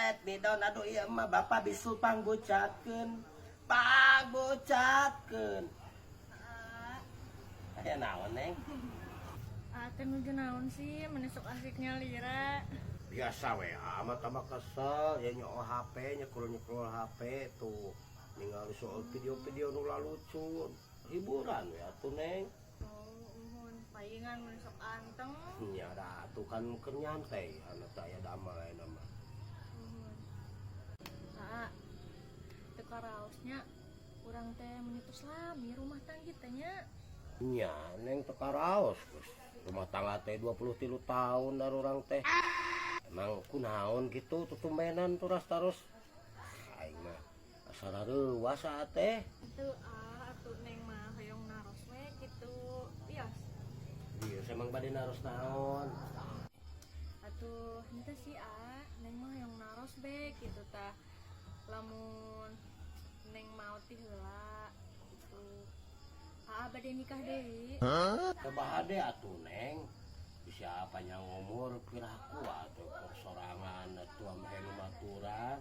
Let me down. Aduh, iya mah bapak bisul pangbucatkeun. Pangbucatkeun. Ah, Aya naon, Neng? Ah teh nuju naon sih, meni sok asik nyalira? Biasa we, amat tambah kesel ya nyoo HP, nyekrol-nyekrol HP tuh. Ningali soal video-video nu lucu. Hiburan we atuh, Neng. Oh, uhun paingan meni sok anteng. Nya da atuh kan keur nyantai anak saya damai nama. Uhun. Ah, teu karaosnya urang teh meni tos lami rumah tangga teh nya. Nya, Neng, teu karaos geus. Rumah tangga teh 23 tahun dari urang teh. Emang kunaon gitu tutumbenan turas tarus. Aing mah asa rareuwas teh. Teu ah, atuh Neng mah hoyong naros we gitu. Bias. Iya, emang bade naros naon? Atuh henteu sih, ah, Neng mah hoyong naros be gitu tah. Lamun Neng mau ti heula gitu. Ah, bade nikah deui. Teu bahade atuh, Neng. Bisa panjang umur piraku atuh keur sorangan atuh ameh nu maturan.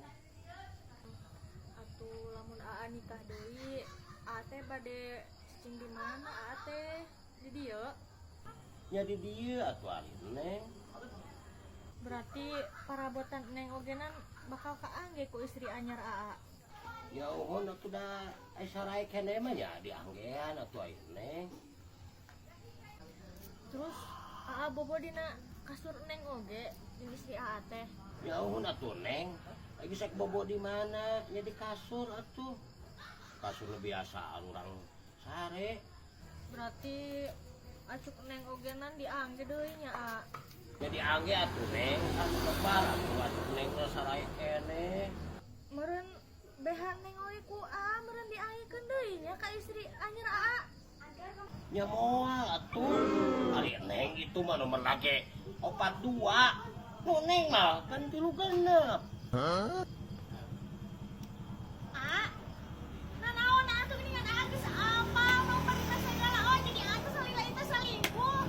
Atuh lamun aa nikah deui, aa teh bade cicing di mana aa teh? Di dieu? Nya di dieu atuh ari Neng. Berarti parabotan Neng ogenan bakal kaangge ku istri anyar aa. Ya uhun atuh da ai sarai keneh mah nya dianggean atuh ari Neng. Terus aa bobo dina kasur Neng oge jeung istri aa teh? Ya uhun atuh, Neng. Lagi sek bobo di mana? Nya di kasur atuh. Kasur nu biasa urang sare. Berarti acuk Neng ogenan diangge deui nya, aa. Nya diangge atuh, Neng, kan lebar atuh acuk Neng teh sarai keneh. Meureun BH Neng oge ku aa meureun dianggekeun deui nya ka istri anyar aa. Nya moal atuh. Ari Neng itu mah nomor lagi 42. Nu Neng mah kan 36. Ah, nah naon atuh geuningan aa geus apal nomor segala, oh jadi aa teh salila itu selingkuh.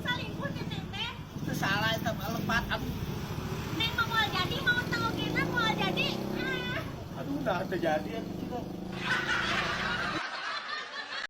Selingkuh teh Neng teh. Teu salah eta mah lepat aduh. Neng mah moal jadi, mau teh ogenan moal jadi. Ah. Aduh, nah terjadi atuh.